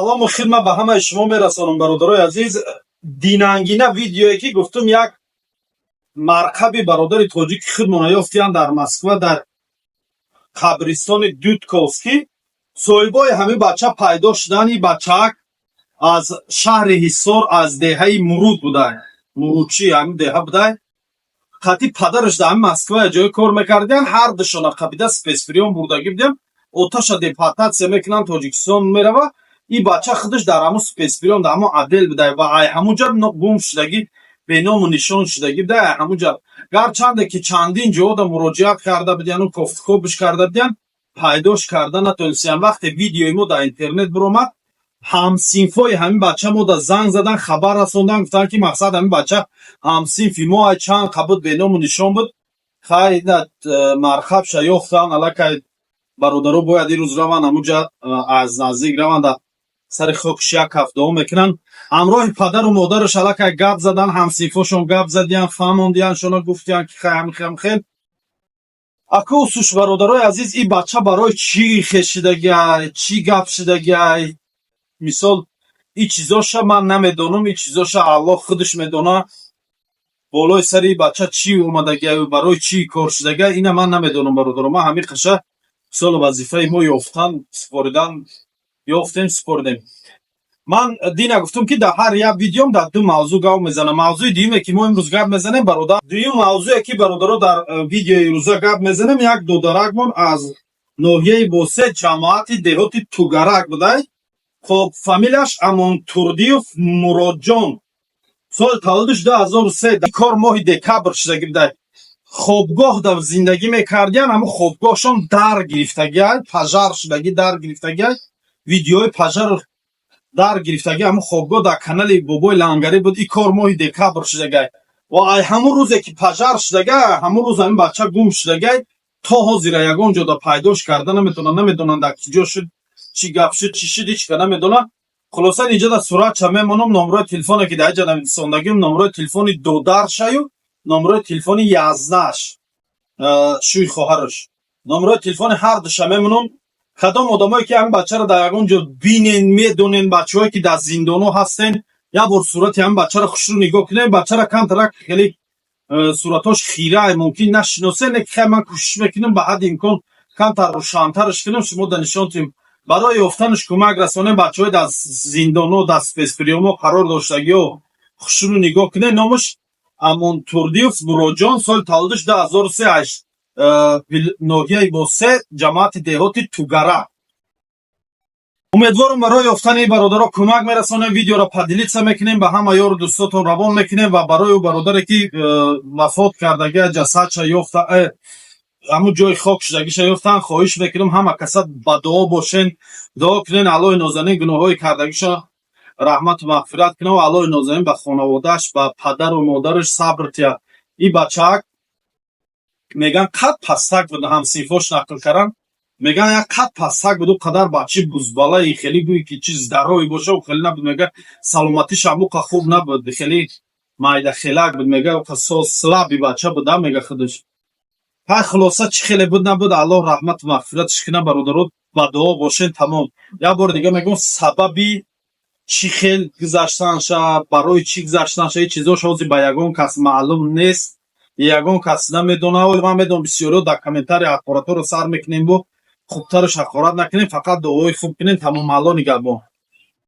Салому хидмат ба ҳамаи шумо мерасонам, бародарои азиз. Динангина видеое, ки гуфтум, як марқаби бародари тоҷики худмона ёфтиянд дар Москва, дар қабристони Дудковский. Соҳибои ҳамин бача пайдо шудани бачаак аз шаҳри Ҳисор, аз деҳаи Муруд будай, Мурудчӣ ҳамин деҳа будай. Қати падараш дар ҳамин Москва ҷое кор мекардиянд. Ҳар душона қабида спецприём бурдагӣ будиям. Оташа депортатсия мекунанд, Тоҷикистон мерава. Ин бача худаш дар ҳамун спецприём, дар ҳамун отдел будай ва ай ҳамун ҷа гум шудагӣ, беному нишон шудагӣ будай. Ай ҳамун ҷа гарчанде ки чандин ҷода муроҷиат карда будияну кофтукобиш карда будиян, пайдош карда натонистиян. Вақте видеои мо дар интернет биромад, ҳамсинфҳои ҳамин бача мода занг задан, хабар расондан, гуфтанд, ки мақсад, ҳамин бача ҳамсинфи мо ай, чанд қа буд беному нишон буд. Хай, мархабша ёфтан аллакай. Бародаро бояд ирӯз раванд ҳамунҷа, аз наздик раванд, дар сари хокш як ҳафт дуо мекунанд. Ҳамроҳи падару модараш аллакай гап задан, ҳамсинфҳошон гап задиян, фаҳмондияншона, гуфтиян, ки хай, ҳамин хел. Аку усуш, бародарои азиз, ин бача барои чӣ хешидагиай, чӣ гап шидагиай, мисол, ин чизоша ман намедонам. Ин чизоша Аллоҳ худаш медона. Болои сари ин бача чӣ омадагиай, барои чӣ кор шудагиай, ина ман намедонам, бародаро. Ман ҳамин қаша, мисол, вазифаи мо ёфтан, супоридан, ёфтем, супоридем. Ман дина гуфтам, ки дар ҳар як видеом дар ду мавзӯъ гап мезанам. Мавзӯи дуюме, ки мо имрӯз гап мезанем, бародар, дуюм мавзӯе, ки, бародаро, дар видеои имрӯза гап мезанем, як додаракмон аз ноҳияи Босе, ҷамоати деҳоти Тугарак будай. Хоб, фамилияш Амонтурдиев Муродҷон, соли таваллудаш 2003. Кор моҳи декабр шудагӣ будай. Хобгоҳ дар зиндагӣ мекардиян, ҳамун хобгоҳшон дар гирифтагиай, пожар шудагӣ, дар гирифтагиай. Видеои пожар дар гирифтагӣ ҳамун хобгоҳ дар канали Бобои Лангарӣ буд. Ин кор моҳи декабр шудагай ва ай ҳамун рӯзе, ки пожар шудагай, ҳамун рӯз ҳамин бача гум шудагай. То ҳозира ягон ҷода пайдош карда наметавонанд. Намедонанд, дар киҷо шуд, чӣ гап шуд, чӣ шуд, ҳеч ка намедонанд. Хулоса, инҷа дар суратча мемонам, номрои телефоне, ки дар инҷа нависондагим, номрои телефони додаршаю номрои телефони язнаш, шӯи хоҳараш, номрои телефони ҳардуша мемонам. Кадом одамое, ки ҳамин бачаро дар ягон ҷо бинен, медонен, бачаҳое, ки дар зиндонҳо ҳастен, як бор сурати ҳамин бачаро хушрӯ нигоҳ кунен. Бачара камтарак хеле суратҳош хира, мумкин нашиносен, лекин хай, ман кӯшиш мекунам, ба ҳадди имкон камтар рӯшантараш кунам, шумо да нишон тиҳем. Барои ёфтанаш кӯмак расонем. Бачаҳои дар зиндонҳо, дар спецприёмҳо қарор доштагиҳо, хушрӯ нигоҳ кунед. Номаш Амонтурдиев Муроҷон, соли таваллудаш 2003, ноҳияи Босе, ҷамоати деҳоти Тугара. Умедворам, барои ёфтани ин бародаро кӯмак мерасонем. Видеоро поделиться мекунем, ба ҳама ёру дӯстотон равон мекунем ва барои ӯ бародаре, ки вафот кардагия, ҷасадша ёфта, ҳамун ҷои хок шудагиша ёфтан, хоҳиш мекунам, ҳама каса ба дуо бошен, дуо кунен, Аллоҳи нозанин гуноҳҳои кардагиша раҳмату мағфират кунад ва Аллоҳи нозанин ба хонаводааш, ба падару модараш сабр тиҳад. Ин бачаак, меган, қад пастак буд. Ҳамсинфош нақл кардан, меган, як қад пастак буд, ӯ қадар бачаи бузбалаи, хеле гӯе ки чиз здоровый боша, ӯ хеле набуд. Мега, саломатиш ҳамуқа хуб набуд, хеле майдахелак буд, мега, слабый бача буда, мега худаш. Ҳай, хулоса, чӣ хеле буд, набуд, Аллоҳ раҳмату мағфираташ кунад. Бародаро, ба дуо бошен. Тамом. Як бори дига мегӯм, сабаби чӣ хел гузаштанша, барои чӣ гузаштанша, ин чизош ҳозир ба ягон кас маълум нест, ягон кас намедонад. Оли ман медонам, бисёриҳо дар комментария ҳақоратҳоро сар мекунем. Бо хубтараш ҳақорат накунем, фақат дуои хуб кунем. Тамом. Алло нигаҳбон.